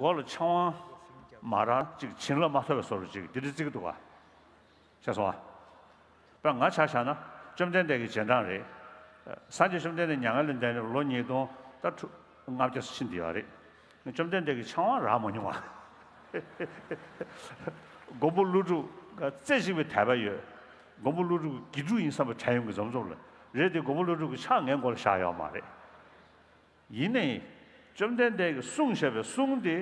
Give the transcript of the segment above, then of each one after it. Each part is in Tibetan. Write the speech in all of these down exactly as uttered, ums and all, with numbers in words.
མགོ་ལ་ཕྱག་དབང་མ་རག་ཅིག་བྱིན་རླབས་མ་ཐོབ་པའི་བཟོ་འདྲ་ཅིག་འདི་འདྲ་བརྩི་གི་འདུག་ག་ཤེས་སོང་ཨ། དཔེར་ང་ཆ་བཞག་ན་བཅོམ་ལྡན་འདས་ཀྱི་རྗེས་འབྲང་རེད། སངས་རྒྱས་བཅོམ་ལྡན་འདས་མྱ་ངན་ལས་འདས་ནས་ལོ་ཉིས་སྟོང་ད་ལྔ་བརྒྱ་ཙམ་ཕྱིན་བསྡད་ཡོད་རེད། བཅོམ་ལྡན་འདས་ཀྱི་ཕྱག་དབང་རག་མ་མྱོང་བ། མགོན་པོ་ཀླུ་སྒྲུབ་རྩེ་གཅིག་པའི་དད་པ་ཡོད། མགོན་པོ་ཀླུ་སྒྲུབ་ཀྱི་དགེ་ཕྲུག་ཡིན་བསམ་པ་དྲན་ཡོང་གི་འཛོམས་འཛོམས་ལ་རེད་དེ། མགོན་པོ་ཀླུ་སྒྲུབ་ཀྱི་ཕྱག་ངའི་མགོ་ལ་བཞག་ཡོད་མ་རེད། ཡིན་ནའི་བཅོམ་ལྡན་འདས་ཀྱིས་གསུངས་བཞག་པའི་གསུང་དེ་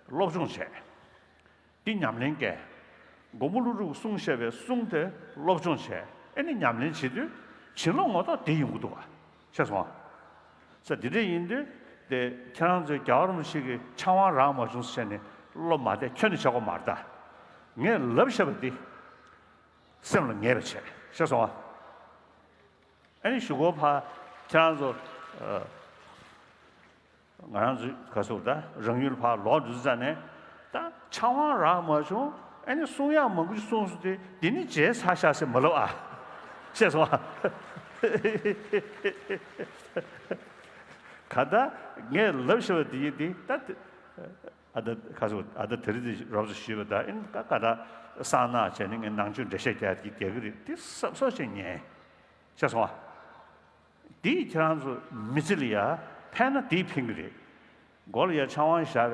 སློབ་སྦྱོང་བྱས། འདི་ཉམས་ལེན་བཀལ། མགོན་པོ་ཀླུ་སྒྲུབ་ཀྱིས་གསུངས་བཞག་པའི་གསུང་དེ་སློབ་སྦྱོང་བྱས། ཨེ་ནི་ཉམས་ལེན་བྱེད་དུས་བྱིན་རླབས་ངོ་ཐོག་དེ་ཡོང་གི་འདུག་ག་ཤེས་སོང་ཨ། ས་འདི་འདྲ་ཡིན་དུས་དེ་ཁྱེད་རང་ཚོས་རྒྱལ་བ་རིན་པོ་ཆེ་གི་ཕྱག་དབང་རག་མ་བྱུང་ཟེར་ནས་བློ་མ་བདེ་ཁྱོན་ནས་བྱེད་དགོས་མ་རེད་ད། ངས་ལབ་བཞག་པ་འདི་སེམས་ལ་ངེས་པ་བྱས། ཤེས་སོང་ཨ། ཨ་ནི་གཞུག་གུ་ཕར་ཁྱེད་རང་ཚོ་ཨ། ང་རང་ཚོ་ག་ཟེར་ད་རང་ཡུལ་ཕར་ལོག་འགྲོ་ཙ་ནས་ད་ཕྱག་དབང་རག་མ་བྱུང་། ཨ་ནི་གསུང་ཡག་མང་པོ་ཞིག་གསུངས་སོང་སྟེ་འདི་ནི་བརྗེད་ཚར་ཤག་ཟེར་མ་ལབ་ཨ། ཤེས་སོང་ཨ། ག་ད་ངས་ལབ་བཞག་པ་འདི་ཡིན་ཏེ་ད་ཨ་ད་ག་ཟེར་ཨ་ད་དེ་རིང་འདི་རོབ་ཙམ་ཞུས་པ་ད་ཨིན་ཀ་ཀ་ད་གསང་སྔགས་བྱས་ནས་ངས་ནང་ཆོས་འགྲེལ་བཤད་རྒྱག་གི་རྒྱག་གི་རེད། འདི་གཟབ་གཟབ་བྱས་ཉན། ཤེས་སོང་ཨ། འདིས་ཁྱེད་རང་ཚོ་མི་ཚེ་ལ་ཡ་ཕན་ན་འདིས་ཕན་གི་རེད། མགོ་ལ་ཡ་ཕྱག་དབང་བཞག་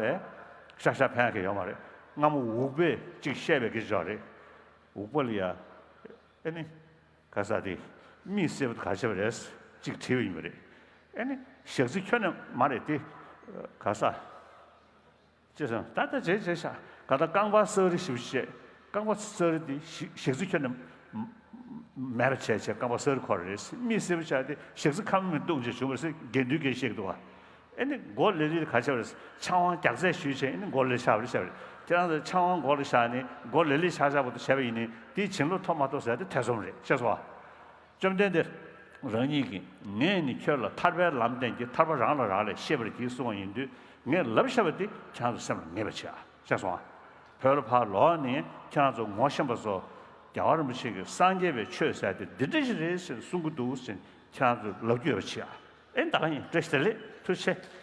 པས་ཤག་ཤག་ཕན་གི་ཡོད་མ་རེད། སྔ་མོ་འུག་པས་གཅིག་བཤད་པའི་སྐད་ཆ་རེད། འུག་པ་ལ་ཡ་ཨེ་ནི་ག་ས་དེ་མིག་སེར་པོ་ག་ཆེ་བ་རེད་གཅིག་བྲིས་པ་ཡིན་པ་རེད། ཨེ་ནི་ཞག་རྩི་ཁྱོན་ནས་མ་རེད་དེ་ག་ས། ཅེས་སོང་། ད་ལྟ་བྱས་བྱས་ཤག་ག་ད་རྐང་པ་སག་རི་ཞིབ་བཤད། རྐང་པ་སག་རི་དེ་ཞག་ཞག་རྩི་ཁྱོན་ནས་མེད་པ་བྱས་བྱས་རྐང་པ་སག་རི་འཁོར་རེད། མིག་སེར་པོ་ཆགས་ཏེ་ཞག་རྩི་ཁ་མིག་བརྡུངས་བྱས་བྱུང་བ་རེད་ཟེར་དགེ་འདུན་གྱིས་བཤད་ཀྱི་འདུག་བ། ཨེ་ནི་མགོ་ལེ་ལེ་ག་ཆེ་བ་རེད། ཕྱག་དབང་རྒྱག་རྩལ་ཞུས་བྱས་ཨེ་ནི་མགོ་ལེ་ཆགས་པ་རེད་བྱས་པ་རེད། ཁྱེད་རང་ཚོ་ཕྱག་དབང་མགོ་ལ་བཞག་ནས་མགོ་ལེ་ལེ་ཆགས་ཆགས་པོ་དེ་བྱས་པ་ཡིན་ནའི་དེའི་བྱིན་རླབས་ཐོབ་མ་ཐོབ་ཟེར་དེ་ཐེ་ཚོམ་རེད། ཤེས་སོང་བ། བཅོམ་ལྡན་འདས་རང་ཉིད་ཀྱིས་ངས་ནི་ཁྱོད་ལ་ཐར་པའི་ལམ་བསྟན་གྱི་ཐར་པ་རང་ལ་རག་ལས་ཤེས་པར་གྱིས་གསུངས་པ་ཡིན་དུས་ངས་ལབ་བཞག་པ་འདི་ཁྱེད་རང་ཚོ་སེམས་ལ་ངེས་པར་བྱེད་ཨ། ཤེས་སོང་ཨ། བོད་ལ་ཕར་ལོག་ནས་ཁྱེད་རང་ཚོ་ངོ་ཤེས་པ་ཚོ་རྒྱལ་བ་རིན་པོ་ཆེ་གིས་སངས་རྒྱས་པའི་ཆོས་ཟེར་དེ་འདི་འདྲ་ཞིག་རེད་ཟེར་གསུང་གི་འདུག་ཟེར་ཁྱེད་རང་ཚོས་ལབ་རྒྱུ་ཡོད་པ་བྱེད་ཨ། ཨེ་ད་ག་ཡིན། བཀྲ་ཤིས་བདེ་ལེགས། ཐུགས་རྗེ་ཆེ།